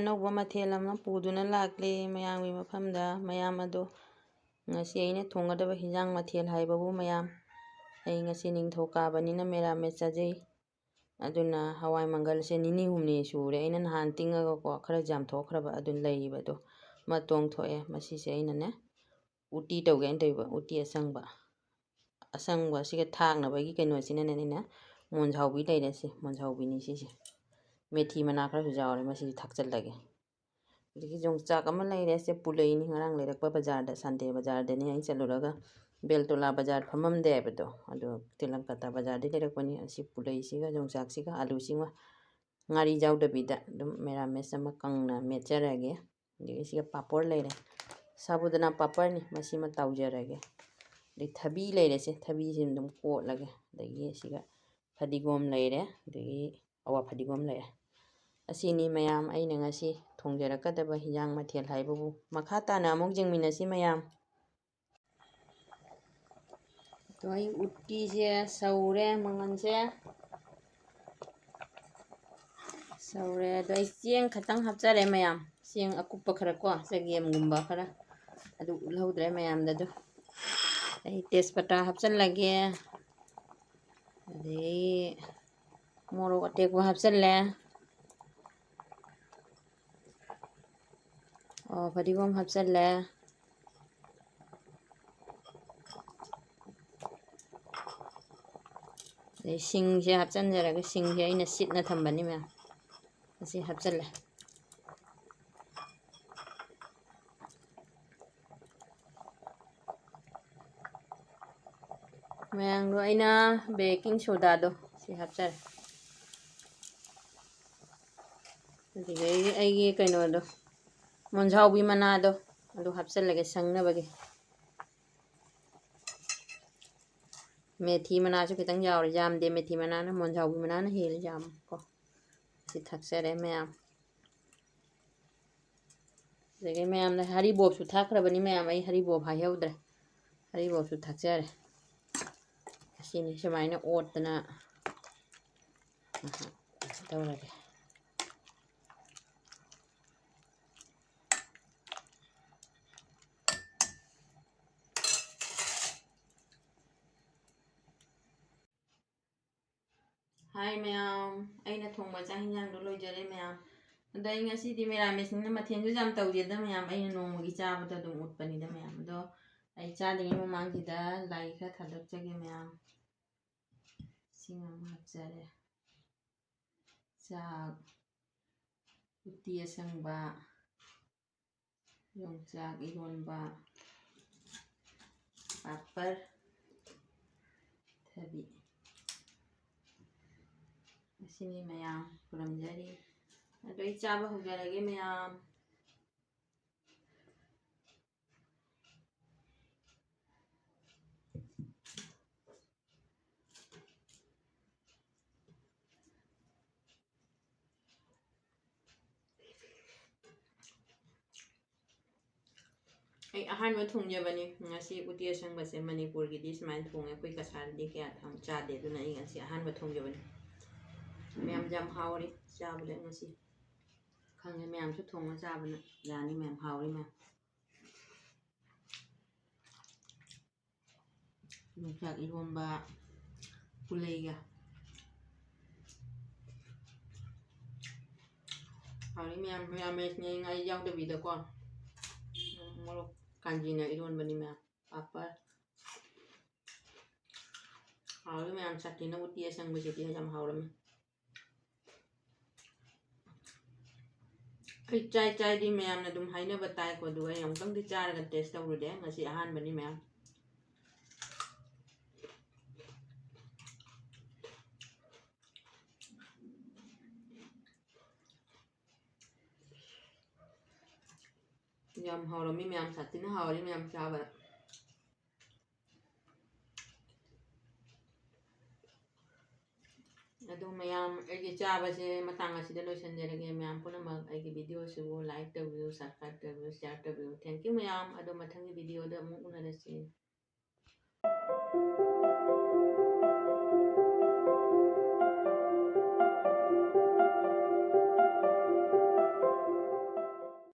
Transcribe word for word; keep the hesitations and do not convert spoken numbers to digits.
ꯑꯅꯧꯕ ꯃꯊꯦꯜ ꯑꯃ ꯄꯨꯗꯨꯅ ꯂꯥꯛꯂꯦ ꯃꯌꯥꯝꯒꯤ ꯃꯐꯝꯗ꯫ ꯃꯌꯥꯝ ꯑꯗꯣ, ꯉꯁꯤ ꯑꯩꯅ ꯊꯣꯡꯒꯗꯕ ꯍꯤꯟꯖꯥꯡ ꯃꯊꯦꯜ ꯍꯥꯏꯕꯕꯨ ꯃꯌꯥꯝ, ꯑꯩ ꯉꯁꯤ ꯅꯤꯡꯊꯧꯀꯥꯕꯅꯤꯅ ꯃꯦꯔꯥꯃꯦꯁ ꯆꯥꯖꯩ꯫ ꯑꯗꯨꯅ ꯍꯋꯥꯏ ꯃꯪꯒꯜꯁꯦ ꯅꯤꯅꯤ ꯍꯨꯝꯅꯤ ꯁꯨꯔꯦ ꯑꯩꯅ ꯅꯍꯥꯟ ꯇꯤꯡꯉꯒꯀꯣ, ꯈꯔ ꯆꯥꯝꯊꯣꯛꯈ꯭ꯔꯕ, ꯑꯗꯨ ꯂꯩꯔꯤꯕꯗꯣ ꯃꯇꯣꯡ ꯊꯣꯛꯑꯦ꯫ ꯃꯁꯤꯁꯦ ꯑꯩꯅꯅꯦ ꯎꯇꯤ ꯇꯧꯒꯦꯅ ꯇꯧꯔꯤꯕ, ꯎꯇꯤ ꯑꯁꯪꯕ꯫ ꯑꯁꯪꯕ ꯑꯁꯤꯒ ꯊꯥꯛꯅꯕꯒꯤ ꯀꯩꯅꯣꯁꯤꯅꯅꯦ, ꯑꯩꯅ ꯃꯣꯟꯖꯥꯎꯕꯤ ꯂꯩꯔꯦ, ꯁꯤ ꯃꯣꯟꯖꯥꯎꯕꯤꯅꯤ ꯁꯤꯁꯦ꯫ ꯃꯦꯊꯤ ꯃꯅꯥ ꯈꯔꯁꯨ ꯌꯥꯎꯔꯦ, ꯃꯁꯤꯁꯨ ꯊꯥꯛꯆꯜꯂꯒꯦ꯫ ꯑꯗꯒꯤ ꯌꯣꯡꯆꯥꯛ ꯑꯃ ꯂꯩꯔꯦ, ꯁꯦ ꯄꯨꯂꯩꯅꯤ, ꯉꯔꯥꯡ ꯂꯩꯔꯛꯄ ꯕꯖꯥꯔꯗ, ꯁꯟꯗꯦ ꯕꯖꯥꯔꯗꯅꯤ ꯑꯩ ꯆꯠꯂꯨꯔꯒ꯫ ꯕꯦꯜꯇꯣꯂꯥ ꯕꯖꯥꯔ ꯐꯝꯃꯝꯗꯦ ꯍꯥꯏꯕꯗꯣ, ꯑꯗꯣ ꯇꯤꯂꯪꯀꯇꯥ ꯕꯖꯥꯔꯗꯒꯤ ꯂꯩꯔꯛꯄꯅꯤ꯫ ꯑꯁꯤ ꯄꯨꯂꯩꯁꯤꯒ ꯌꯣꯡꯆꯥꯛꯁꯤꯒ ꯑꯂꯨꯁꯤꯒ ꯉꯥꯔꯤ ꯌꯥꯎꯗꯕꯤꯗ ꯑꯗꯨꯝ ꯃꯦꯔꯥꯃꯦꯁ ꯑꯃ ꯀꯪꯅ ꯃꯦꯠꯆꯔꯒꯦ꯫ ꯑꯗꯒꯤ ꯁꯤꯒ ꯄꯥꯄꯣꯔ ꯂꯩꯔꯦ, ꯁꯥꯕꯨꯗꯅꯥ ꯄꯥꯄꯔꯅꯤ, ꯃꯁꯤꯃ ꯇꯥꯎꯖꯔꯒꯦ꯫ ꯑꯗꯩ ꯊꯕꯤ ꯂꯩꯔꯦꯁꯦ, ꯊꯕꯤꯁꯤ ꯑꯗꯨꯝ ꯀꯣꯠꯂꯒꯦ꯫ ꯑꯗꯒꯤ ꯁꯤꯒ ꯐꯗꯤꯒꯣꯝ ꯂꯩꯔꯦ, ꯑꯗꯒꯤ ꯑꯋꯥ ꯐꯗꯤꯒꯣꯝ ꯂꯩꯔꯦ꯫ ꯑꯁꯤꯅꯤ ꯃꯌꯥꯝ ꯑꯩꯅ ꯉꯁꯤ ꯊꯣꯡꯖꯔꯛꯀꯗꯕ ꯍꯤꯟꯖꯥꯡ ꯃꯊꯦꯜ ꯍꯥꯏꯕꯕꯨ꯫ ꯃꯈꯥ ꯇꯥꯅ ꯑꯃꯨꯛ ꯌꯦꯡꯃꯤꯟꯅꯁꯤ ꯃꯌꯥꯝ꯫ ꯑꯗꯣ ꯑꯩ ꯎꯇꯤꯁꯦ ꯁꯧꯔꯦ, ꯃꯪꯒꯟꯁꯦ ꯁꯧꯔꯦ꯫ ꯑꯗꯣ ꯑꯩ ꯆꯦꯡ ꯈꯇꯪ ꯍꯥꯞꯆꯔꯦ ꯃꯌꯥꯝ, ꯆꯦꯡ ꯑꯀꯨꯞꯄ ꯈꯔ ꯀꯣ, ꯆꯒꯦꯝꯒꯨꯝꯕ ꯈꯔ, ꯑꯗꯨ ꯎꯠꯍꯧꯗ꯭ꯔꯦ ꯃꯌꯥꯝꯗ꯫ ꯑꯗꯨ ꯑꯩ ꯇꯦꯖꯄꯇꯥ ꯍꯥꯞꯆꯜꯂꯒꯦ, ꯑꯗꯩ ꯃꯣꯔꯣꯛ ꯑꯇꯦꯛꯄ ꯍꯥꯞꯆꯜꯂꯦ, ꯑꯣ, ꯐꯗꯤꯒꯣꯝ ꯍꯥꯞꯆꯜꯂꯦ꯫ ꯑꯗꯩ ꯁꯤꯡꯁꯦ ꯍꯥꯞꯆꯤꯟꯖꯔꯒꯦ꯫ ꯁꯤꯡꯁꯦ ꯑꯩꯅ ꯁꯤꯠꯅ ꯊꯝꯕꯅꯤ ꯃꯌꯥꯝ꯫ ꯑꯁꯤ ꯍꯥꯞꯆꯤꯜꯂꯦ꯫ ꯃꯌꯥꯝꯗꯣ ꯑꯩꯅ ꯕꯦꯀꯤꯡ ꯁꯣꯗꯥꯗꯣ ꯁꯤ ꯍꯥꯞꯆꯔꯦ꯫ ꯑꯗꯨꯗꯒꯤ ꯑꯩꯒꯤ ꯀꯩꯅꯣꯗꯣ, ꯃꯣꯟꯖꯥꯎꯕꯤ ꯃꯅꯥꯗꯣ, ꯑꯗꯨ ꯍꯥꯞꯆꯤꯜꯂꯒꯦ ꯁꯪꯅꯕꯒꯤ꯫ ꯃꯦꯊꯤ ꯃꯅꯥꯁꯨ ꯈꯤꯇꯪ ꯌꯥꯎꯔꯦ, ꯌꯥꯝꯗꯦ, ꯃꯦꯊꯤ ꯃꯅꯥꯅ, ꯃꯣꯟꯖꯥꯎꯕꯤ ꯃꯅꯥꯅ ꯍꯦꯜꯂꯦ ꯌꯥꯝ ꯀꯣ꯫ ꯁꯤ ꯊꯥꯛꯆꯔꯦ ꯃꯌꯥꯝ꯫ ꯑꯗꯒꯤ ꯃꯌꯥꯝꯅ ꯍꯔꯤꯕꯣꯞꯁꯨ ꯊꯥꯛꯈ꯭ꯔꯕꯅꯤ ꯃꯌꯥꯝ, ꯑꯩ ꯍꯔꯤꯕꯣꯞ ꯍꯥꯏꯍꯧꯗ꯭ꯔꯦ, ꯍꯔꯤꯕꯣꯞꯁꯨ ꯊꯥꯛꯆꯔꯦ꯫ ꯑꯁꯤꯅꯤ ꯁꯨꯃꯥꯏꯅ ꯑꯣꯠꯇꯅ ꯇꯧꯔꯒꯦ꯫ ꯍꯥꯏ ꯃꯌꯥꯝ, ꯑꯩꯅ ꯊꯣꯡꯕ ꯆꯥꯛ ꯍꯤꯟꯖꯥꯡꯗꯣ ꯂꯣꯏꯖꯔꯦ ꯃꯌꯥꯝ꯫ ꯑꯗꯣ ꯑꯩ ꯉꯁꯤꯗꯤ ꯃꯤꯔꯥꯃꯤꯁꯅꯤꯅ ꯃꯊꯦꯜꯁꯨ ꯌꯥꯝ ꯇꯧꯗꯦꯗ ꯃꯌꯥꯝ, ꯑꯩꯅ ꯅꯣꯡꯃꯒꯤ ꯆꯥꯕꯗꯣ ꯑꯗꯨꯝ ꯎꯠꯄꯅꯤꯗ ꯃꯌꯥꯝ꯫ ꯑꯗꯣ ꯑꯩ ꯆꯥꯗ꯭ꯔꯤꯉꯩ ꯃꯃꯥꯡꯁꯤꯗ ꯂꯥꯏ ꯈꯔ ꯊꯥꯗꯣꯛꯆꯒꯦ ꯃꯌꯥꯝ꯫ ꯏꯁꯤꯡ ꯑꯃ ꯍꯥꯞꯆꯔꯦ꯫ ꯆꯥꯛ, ꯎꯇꯤ ꯑꯁꯪꯕ, ꯌꯣꯡꯆꯥꯛ ꯏꯔꯣꯟꯕ, ꯄꯥꯄꯔ, ꯊꯕꯤ꯫ ꯑꯁꯤꯅꯤ ꯃꯌꯥꯝ, ꯈꯨꯔꯨꯝꯖꯔꯤ꯫ ꯑꯗꯣ ꯑꯩ ꯆꯥꯕ ꯍꯧꯖꯔꯒꯦ ꯃꯌꯥꯝ꯫ ꯑꯩ ꯑꯍꯥꯟꯕ ꯊꯣꯡꯖꯕꯅꯤ ꯉꯁꯤ ꯎꯇꯤ ꯑꯁꯪꯕꯁꯦ꯫ ꯃꯅꯤꯄꯨꯔꯒꯤꯗꯤ ꯁꯨꯃꯥꯏꯅ ꯊꯣꯡꯉꯦ, ꯑꯩꯈꯣꯏ ꯀꯁꯥꯔꯗꯤ ꯀꯌꯥ ꯊꯝ-, ꯆꯥꯗꯦ꯫ ꯑꯗꯨꯅ ꯑꯩ ꯉꯁꯤ ꯑꯍꯥꯟꯕ ꯊꯣꯡꯖꯕꯅꯤ꯫ ꯃꯌꯥꯝ ꯌꯥꯝ ꯍꯥꯎꯔꯤ ꯆꯥꯕꯗ ꯉꯁꯤ꯫ ꯈꯪꯉꯦ ꯃꯌꯥꯝꯁꯨ ꯊꯣꯡꯉ ꯆꯥꯕꯅ ꯌꯥꯅꯤ ꯃꯌꯥꯝ, ꯍꯥꯎꯔꯤ ꯃꯌꯥꯝ꯫ ꯌꯣꯡꯆꯥꯛ ꯏꯔꯣꯝꯕ ꯄꯨꯂꯩꯒ꯫ ꯍꯥꯎꯔꯤ ꯃꯌꯥꯝ, ꯃꯌꯥꯝ ꯃꯦꯠꯁꯅꯦ ꯉꯥꯔꯤ ꯌꯥꯎꯗꯕꯤꯗꯀꯣ꯫ ꯃꯣꯔꯣꯛ ꯀꯥꯟꯖꯤꯅ ꯏꯔꯣꯟꯕꯅꯤ ꯃꯌꯥꯝ꯫ ꯄꯥꯄꯔ꯫ ꯍꯥꯎꯔꯤ ꯃꯌꯥꯝ, ꯁꯥꯇꯤꯅ ꯎꯇꯤ ꯑꯁꯪꯕꯁꯤꯗꯤ ꯌꯥꯝ ꯍꯥꯎꯔꯝꯃꯤ꯫ ꯑꯩ ꯆꯥꯏ ꯆꯥꯏꯗꯤ ꯃꯌꯥꯝꯅ ꯑꯗꯨꯝ ꯍꯥꯏꯅꯕ ꯇꯥꯏꯀꯣ, ꯑꯗꯨꯒ ꯑꯩ ꯑꯃꯨꯛꯇꯪꯗꯤ ꯆꯥꯔꯒ taste ꯇꯧꯔꯨꯗꯦ꯫ ꯉꯁꯤ ꯑꯍꯥꯟꯕꯅꯤ ꯃꯌꯥꯝ꯫ ꯌꯥꯝ ꯍꯥꯎꯔꯝꯃꯤ ꯃꯌꯥꯝ, ꯁꯥꯊꯤꯅ ꯍꯥꯎꯔꯤ ꯃꯌꯥꯝ ꯆꯥꯕꯗ꯫ ꯑꯗꯣ ꯃꯌꯥꯝ, ꯑꯩꯒꯤ ꯆꯥꯕꯁꯦ ꯃꯇꯥꯡ ꯑꯁꯤꯗ ꯂꯣꯏꯁꯤꯟꯖꯔꯒꯦ꯫ ꯃꯌꯥꯝ ꯄꯨꯝꯅꯃꯛ ꯑꯩꯒꯤ video ꯁꯤꯕꯨ like ꯇꯧꯕꯤꯌꯨ, subscribe ꯇꯧꯕꯤꯌꯨ, share ꯇꯧꯕꯤꯌꯨ꯫ Thank you ꯃꯌꯥꯝ꯫ ꯑꯗꯣ ꯃꯊꯪꯒꯤ video ꯗ ꯑꯃꯨꯛ ꯎꯅꯔꯁꯤ꯫